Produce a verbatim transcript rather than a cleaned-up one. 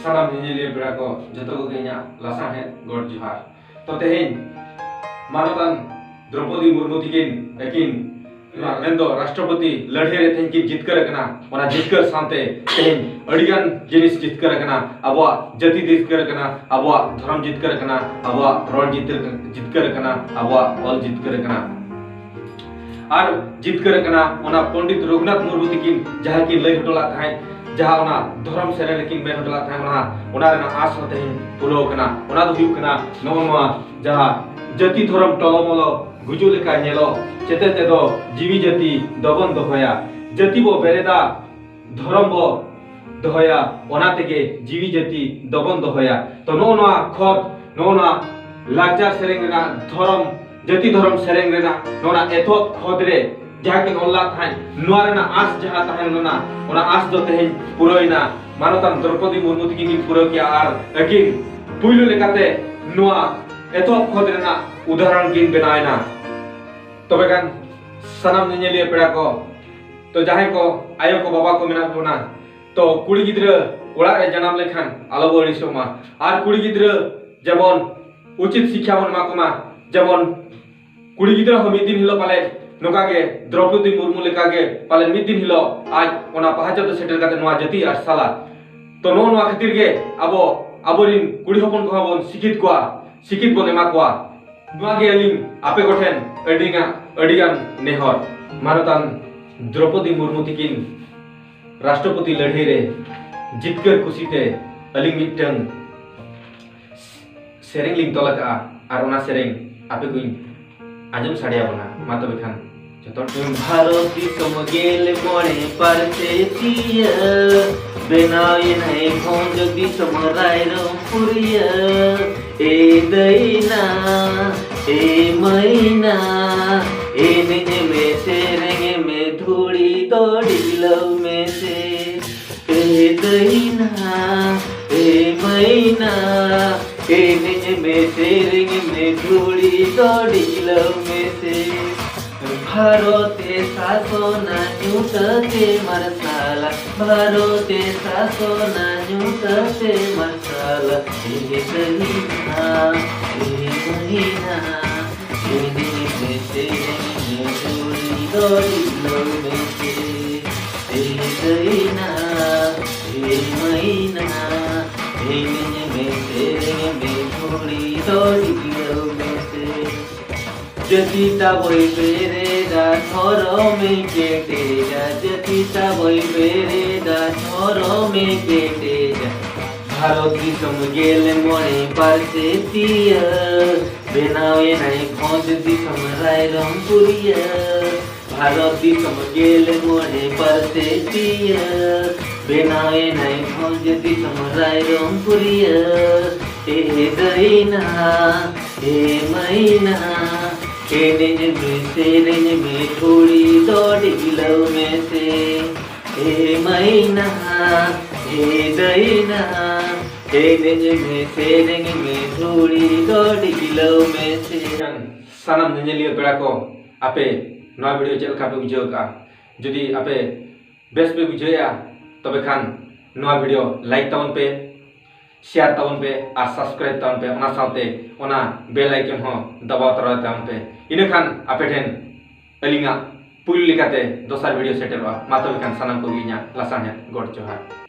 ᱥᱟᱱᱟᱢ ᱧᱮᱧᱮᱞᱤᱭᱟᱹ ᱯᱮᱲᱟ ᱠᱚ ᱡᱚᱛᱚ ᱠᱚᱜᱮ ᱤᱧᱟᱹᱜ ᱞᱟᱥᱟᱲᱦᱮᱫ ᱜᱚᱰ ᱡᱚᱦᱟᱨ᱾ ᱛᱚ ᱛᱮᱦᱮᱧ ᱢᱟᱱᱚᱛᱟᱱ ᱫᱨᱚᱯᱚᱫᱤ ᱢᱩᱨᱢᱩ ᱛᱤᱠᱤᱱ ᱟᱹᱠᱤᱱ ᱱᱚᱣᱟ ᱢᱮᱱᱫᱚ ᱨᱟᱥᱴᱨᱚᱯᱚᱛᱤ ᱞᱟᱹᱲᱦᱟᱹᱭ ᱨᱮ ᱛᱮᱦᱮᱧ ᱠᱤᱱ ᱡᱤᱛᱠᱟᱹᱨ ᱟᱠᱟᱱᱟ᱾ ᱚᱱᱟ ᱡᱤᱛᱠᱟᱹᱨ ᱥᱟᱶᱛᱮ ᱛᱮᱦᱮᱧ ᱟᱹᱰᱤᱜᱟᱱ ᱡᱤᱱᱤᱥ ᱡᱤᱛᱠᱟᱹᱨ ᱟᱠᱟᱱᱟ᱾ ᱟᱵᱚᱣᱟᱜ ᱡᱟᱹᱛᱤ ᱡᱤᱛᱠᱟᱹᱨ ᱟᱠᱟᱱᱟ, ᱟᱵᱚᱣᱟᱜ ᱫᱷᱚᱨᱚᱢ ᱡᱤᱛᱠᱟᱹᱨ ᱟᱠᱟᱱᱟ, ᱟᱵᱚᱣᱟᱜ ᱨᱚᱲ ᱡᱤᱛᱠᱟᱹᱨ, ᱡᱤᱛᱠᱟᱹᱨ ᱟᱠᱟᱱᱟ, ᱟᱵᱚᱣᱟᱜ ᱚᱞ ᱡᱤᱛᱠᱟᱹᱨ ᱟᱠᱟᱱᱟ᱾ ᱟᱨ ᱡᱤᱛᱠᱟᱹᱨ ᱟᱠᱟᱱᱟ ᱚᱱᱟ ᱯᱚᱱᱰᱤᱛ ᱨᱚᱜᱷᱩᱱᱟᱛᱷ ᱢᱩᱨᱢᱩ ᱛᱤᱠᱤᱱ ᱡᱟᱦᱟᱸ ᱠᱤᱱ ᱞᱟᱹᱭ ᱦᱚᱴᱚ ᱞᱮᱫ ᱛᱟᱦᱮᱸᱫ, ᱡᱟᱦᱟᱸ ᱚᱱᱟ ᱫᱷᱚᱨᱚᱢ ᱥᱮᱨᱮᱧ ᱨᱮᱠᱤᱱ ᱢᱮᱱ ᱦᱚᱴᱚ ᱞᱮᱫ ᱛᱟᱦᱮᱸᱫ, ᱚᱱᱟ, ᱚᱱᱟ ᱨᱮᱱᱟᱜ ᱟᱸᱥ ᱦᱚᱸ ᱛᱮᱦᱮᱧ ᱯᱩᱨᱟᱹᱣ ᱟᱠᱟᱱᱟ᱾ ᱚᱱᱟ ᱫᱚ ᱦᱩᱭᱩᱜ ᱠᱟᱱᱟ ᱱᱚᱜᱼᱚ ᱱᱚᱣᱟ ᱡᱟᱦᱟᱸ ᱡᱟᱹᱛᱤ ᱫᱷᱚᱨᱚᱢ ᱴᱚᱞᱚᱢᱚᱞᱚ ᱜᱩᱡᱩᱜ ᱞᱮᱠᱟ ᱧᱮᱞᱚᱜ, ᱪᱮᱛᱮ ᱛᱮᱫᱚ ᱡᱤᱣᱤ ᱡᱟᱹᱛᱤ ᱫᱚᱵᱚᱱ ᱫᱚᱦᱚᱭᱟ᱾ ᱡᱟᱹᱛᱤ ᱵᱚ ᱵᱮᱨᱮᱫᱟ, ᱫᱷᱚᱨᱚᱢ ᱵᱚ ᱫᱚᱦᱚᱭᱟ, ᱚᱱᱟ ᱛᱮᱜᱮ ᱡᱤᱣᱤ ᱡᱟᱹᱛᱤ ᱫᱚᱵᱚᱱ ᱫᱚᱦᱚᱭᱟ᱾ ᱛᱚ ᱱᱚᱜᱼᱚ ᱱᱚᱣᱟ ᱠᱷᱚᱛ, ᱱᱚᱜᱼᱚ ᱱᱚᱣᱟ ᱞᱟᱠᱪᱟᱨ ᱥᱮᱨᱮᱧ ᱨᱮᱱᱟᱜ ᱫᱷᱚᱨᱚᱢ, ᱡᱟᱹᱛᱤ ᱫᱷᱚᱨᱚᱢ ᱥᱮᱨᱮᱧ ᱨᱮᱱᱟᱜ ᱱᱚᱣᱟ ᱮᱛᱚᱦᱚᱵ ᱠᱷᱚᱛ ᱨᱮ ᱡᱟᱦᱟᱸ ᱠᱤᱱ ᱚᱞ ᱞᱮᱫ ᱛᱟᱦᱮᱸᱫ, ᱱᱚᱣᱟ ᱨᱮᱱᱟᱜ ᱟᱸᱥ ᱡᱟᱦᱟᱸ ᱛᱟᱦᱮᱸ ᱞᱮᱱᱟ, ᱚᱱᱟ ᱟᱸᱥ ᱫᱚ ᱛᱮᱦᱮᱧ ᱯᱩᱨᱟᱹᱣᱮᱱᱟ᱾ ᱢᱟᱱᱚᱛᱟᱱ ᱫᱨᱚᱯᱚᱫᱤ ᱢᱩᱨᱢᱩ ᱛᱤᱠᱤᱱ ᱠᱤᱱ ᱯᱩᱨᱟᱹᱣ ᱠᱮᱜᱼᱟ ᱟᱨ ᱟᱹᱠᱤᱱ ᱯᱩᱭᱞᱩ ᱞᱮᱠᱟᱛᱮ ᱱᱚᱣᱟ ᱮᱛᱚᱦᱚᱵ ᱠᱷᱚᱛ ᱨᱮᱱᱟᱜ ᱩᱫᱟᱦᱚᱨᱚᱱ ᱠᱤᱱ ᱵᱮᱱᱟᱣᱮᱱᱟ᱾ ᱛᱚᱵᱮ ᱠᱷᱟᱱ ᱥᱟᱱᱟᱢ ᱧᱮᱧᱮᱞᱤᱭᱟᱹ ᱯᱮᱲᱟ ᱠᱚ, ᱛᱚ ᱡᱟᱦᱟᱸᱭ ᱠᱚ ᱟᱭᱳ ᱠᱚ ᱵᱟᱵᱟ ᱠᱚ ᱢᱮᱱᱟᱜ ᱵᱚᱱᱟ, ᱛᱚ ᱠᱩᱲᱤ ᱜᱤᱫᱽᱨᱟᱹ ᱚᱲᱟᱜ ᱨᱮ ᱡᱟᱱᱟᱢ ᱞᱮᱠᱷᱟᱱ ᱟᱞᱚ ᱵᱚ ᱟᱹᱲᱤᱥᱚᱜ ᱢᱟ᱾ ᱟᱨ ᱠᱩᱲᱤ ᱜᱤᱫᱽᱨᱟᱹ ᱡᱮᱢᱚᱱ ᱩᱪᱤᱛ ᱥᱤᱠᱠᱷᱟ ᱵᱚᱱ ᱮᱢᱟ ᱠᱚᱢᱟ, ᱡᱮᱢᱚᱱ ᱠᱩᱲᱤ ᱜᱤᱫᱽᱨᱟᱹ ᱦᱚᱸ ᱢᱤᱫ ᱫᱤᱱ ᱦᱤᱞᱳᱜ ᱯᱟᱞᱮ ᱱᱚᱝᱠᱟ ᱜᱮ ᱫᱨᱚᱯᱚᱫᱤ ᱢᱩᱨᱢᱩ ᱞᱮᱠᱟ ᱜᱮ ᱯᱟᱞᱮ ᱢᱤᱫ ᱫᱤᱱ ᱦᱤᱞᱳᱜ ᱟᱡ ᱚᱱᱟ ᱯᱟᱦᱟᱪᱟᱛ ᱥᱮᱴᱮᱨ ᱠᱟᱛᱮ ᱱᱚᱣᱟ ᱡᱟᱹᱛᱤ ᱟᱨᱥᱟᱞᱟ᱾ ᱛᱚ ᱱᱚᱜᱼᱚ ᱱᱚᱣᱟ ᱠᱷᱟᱹᱛᱤᱨ ᱜᱮ ᱟᱵᱚ ᱟᱵᱚᱨᱤᱱ ᱠᱩᱲᱤ ᱦᱚᱯᱚᱱ ᱠᱚᱦᱚᱸ ᱵᱚᱱ ᱥᱤᱠᱷᱤᱛ ᱠᱚᱣᱟ, ᱥᱤᱠᱷᱤᱛ ᱵᱚᱱ ᱮᱢᱟ ᱠᱚᱣᱟ᱾ ᱱᱚᱣᱟ ᱜᱮ ᱟᱹᱞᱤᱧ ᱟᱯᱮ ᱠᱚᱴᱷᱮᱱ ᱟᱹᱰᱤ ᱜᱟᱱ, ᱟᱹᱰᱤ ᱜᱟᱱ ᱱᱮᱦᱚᱨ᱾ ᱢᱟᱱᱚᱛᱟᱱ ᱫᱨᱚᱯᱚᱫᱤ ᱢᱩᱨᱢᱩ ᱛᱤᱠᱤᱱ ᱨᱟᱥᱴᱨᱚᱯᱚᱛᱤ ᱞᱟᱹᱲᱦᱟᱹᱭ ᱨᱮ ᱡᱤᱛᱠᱟᱹᱨ ᱠᱩᱥᱤᱛᱮ ᱟᱹᱞᱤᱧ ᱢᱤᱫᱴᱟᱝ ᱥᱮᱨᱮᱧ ᱞᱤᱧ ᱛᱚᱞ ᱟᱠᱟᱫᱼᱟ, ᱟᱨ ᱚᱱᱟ ᱥᱮᱨᱮᱧ ᱟᱯᱮ ᱠᱚᱧ ᱟᱸᱡᱚᱢ ᱥᱟᱰᱮ ᱟᱵᱚᱱᱟ᱾ ᱢᱟ ᱛᱚᱵᱮ ᱠᱷᱟᱱ ᱡᱚᱛᱚ ᱦᱚᱲ᱾ ᱵᱷᱟᱨᱚᱛ ᱫᱤᱥᱚᱢ ᱜᱮᱞ ᱢᱚᱬᱮ ᱯᱟᱨᱥᱮᱛᱤᱭᱟᱹ, ᱵᱮᱱᱟᱣ ᱮᱱᱟᱭ ᱵᱷᱚᱸᱡᱽ ᱫᱤᱥᱚᱢ ᱨᱟᱭᱨᱚᱝᱯᱩᱨᱤᱭᱟᱹ᱾ ᱮ ᱫᱟᱹᱭᱱᱟ, ᱮ ᱢᱟᱹᱭᱱᱟ, ᱮᱱᱮᱡ ᱢᱮ, ᱥᱮᱨᱮᱧ ᱢᱮ, ᱫᱷᱩᱲᱤ ᱫᱚ ᱰᱷᱤᱞᱟᱹᱣ ᱢᱮᱥᱮ᱾ ᱮ ᱫᱟᱹᱭᱱᱟ, ᱮ ᱢᱟᱹᱭᱱᱟ, ᱮᱱᱮᱡ ᱢᱮ, ᱥᱮᱨᱮᱧ ᱢᱮ, ᱫᱷᱩᱲᱤ ᱫᱚ ᱰᱷᱤᱞᱟᱹᱣ ᱢᱮᱥᱮ᱾ ᱵᱷᱟᱨᱚᱛᱮ ᱥᱟᱥᱚᱱᱟ ᱧᱩᱛᱟᱹᱛᱮ ᱢᱟᱨᱥᱟᱞᱟ, ᱵᱷᱟᱨᱚᱛᱮ ᱥᱟᱥᱚᱱᱟ ᱧᱩᱛᱟᱹᱛᱮ ᱢᱟᱨᱥᱟᱞᱟ, ᱮ ᱫᱟᱹᱭᱱᱟ, ᱮ ᱢᱟᱹᱭᱱᱟ, ᱮᱱᱮᱡ ᱢᱮ ᱥᱮᱨᱮᱧ ᱢᱮ ᱫᱷᱩᱲᱤ ᱫᱚ ᱰᱷᱤᱞᱟᱹᱣ ᱢᱮᱥᱮ, ᱮ ᱫᱟᱹᱭᱱᱟ, ᱮ ᱢᱟᱹᱭᱱᱟ, ᱮᱱᱮᱡ ᱢᱮ ᱥᱮᱨᱮᱧ ᱢᱮ ᱫᱷᱩᱲᱤ ᱫᱚ ᱰᱷᱤᱞᱟᱹᱣ ᱢᱮᱥᱮ᱾ ᱡᱟᱹᱛᱤ ᱛᱟᱵᱚᱭ ᱵᱮᱨᱮᱫᱟ, ᱫᱷᱚᱨᱚᱢᱮ ᱠᱮᱴᱮᱡᱟ, ᱡᱟᱹᱛᱤ ᱛᱟᱵᱚᱭ ᱵᱮᱨᱮᱫᱟ, ᱫᱷᱚᱨᱚᱢᱮ ᱠᱮᱴᱮᱡᱟ᱾ ᱵᱷᱟᱨᱚᱛ ᱫᱤᱥᱚᱢ ᱜᱮᱞ ᱢᱚᱬᱮ ᱯᱟᱨᱥᱮᱛᱤᱭᱟᱹ, ᱵᱮᱱᱟᱣᱮᱱᱟᱭ ᱵᱷᱚᱸᱡᱽ ᱫᱤᱥᱚᱢ ᱨᱟᱭᱨᱚᱝᱯᱩᱨᱤᱭᱟᱹ᱾ ᱵᱷᱟᱨᱚᱛ ᱫᱤᱥᱚᱢ ᱜᱮᱞ ᱢᱚᱬᱮ ᱯᱟᱨᱥᱮᱛᱤᱭᱟᱹ, ᱵᱮᱱᱟᱣᱮᱱᱟᱭ ᱵᱷᱚᱸᱡᱽ ᱫᱤᱥᱚᱢ ᱨᱟᱭᱨᱚᱝᱯᱩᱨᱤᱭᱟᱹ᱾ ᱮ ᱫᱟᱹᱭᱱᱟ, ᱮ ᱢᱟᱹᱭᱱᱟ, ᱮᱱᱮᱡ ᱢᱮ ᱥᱮᱨᱮᱧ ᱢᱮ ᱫᱷᱩᱲᱤ ᱫᱚ ᱰᱷᱤᱞᱟᱹᱣ ᱢᱮᱥᱮ᱾ ᱮ ᱢᱟᱹᱭᱱᱟ, ᱮ ᱫᱟᱹᱭᱱᱟ, ᱮᱱᱮᱡ ᱢᱮ ᱥᱮᱨᱮᱧ ᱢᱮ ᱫᱷᱩᱲᱤ ᱫᱚ ᱰᱷᱤᱞᱟᱹᱣ ᱢᱮᱥᱮ᱾ ᱥᱟᱱᱟᱢ ᱧᱮᱧᱮᱞᱤᱭᱟᱹ ᱯᱮᱲᱟ ᱠᱚ, ᱟᱯᱮ ᱱᱚᱣᱟ ᱵᱷᱤᱰᱤᱭᱳ ᱪᱮᱫ ᱞᱮᱠᱟ ᱯᱮ ᱵᱩᱡᱷᱟᱹᱣ ᱠᱟᱜᱼᱟ? ᱡᱩᱫᱤ ᱟᱯᱮ ᱵᱮᱥ ᱯᱮ ᱵᱩᱡᱷᱟᱹᱣᱮᱜᱼᱟ, ᱛᱚᱵᱮ ᱠᱷᱟᱱ ᱱᱚᱣᱟ ᱵᱷᱤᱰᱤᱭᱳ ᱞᱟᱭᱤᱠ ᱛᱟᱵᱚᱱ ᱯᱮ, ᱥᱮᱭᱟᱨ ᱛᱟᱵᱚᱱ ᱯᱮ ᱟᱨ ᱥᱟᱵᱥᱠᱨᱟᱭᱤᱵ ᱛᱟᱵᱚᱱ ᱯᱮ᱾ ᱚᱱᱟ ᱥᱟᱶᱛᱮ ᱚᱱᱟ ᱵᱮᱞ ᱟᱭᱠᱚᱱ ᱦᱚᱸ ᱫᱟᱵᱟᱣ ᱛᱚᱨᱟᱭ ᱛᱟᱵᱚᱱ ᱯᱮ᱾ ᱤᱱᱟᱹᱠᱷᱟᱱ ᱟᱯᱮ ᱴᱷᱮᱱ ᱟᱹᱞᱤᱧᱟᱜ ᱯᱩᱭᱞᱩ ᱞᱮᱠᱟᱛᱮ ᱫᱚᱥᱟᱨ ᱵᱷᱤᱰᱤᱭᱳ ᱥᱮᱴᱮᱨᱚᱜᱼᱟ᱾ ᱢᱟ ᱛᱚᱵᱮ ᱠᱷᱟᱱ ᱥᱟᱱᱟᱢ ᱠᱚᱜᱮ ᱤᱧᱟᱹᱜ ᱞᱟᱥᱟᱲᱦᱮᱫ ᱜᱚᱰ ᱡᱚᱦᱟᱨ᱾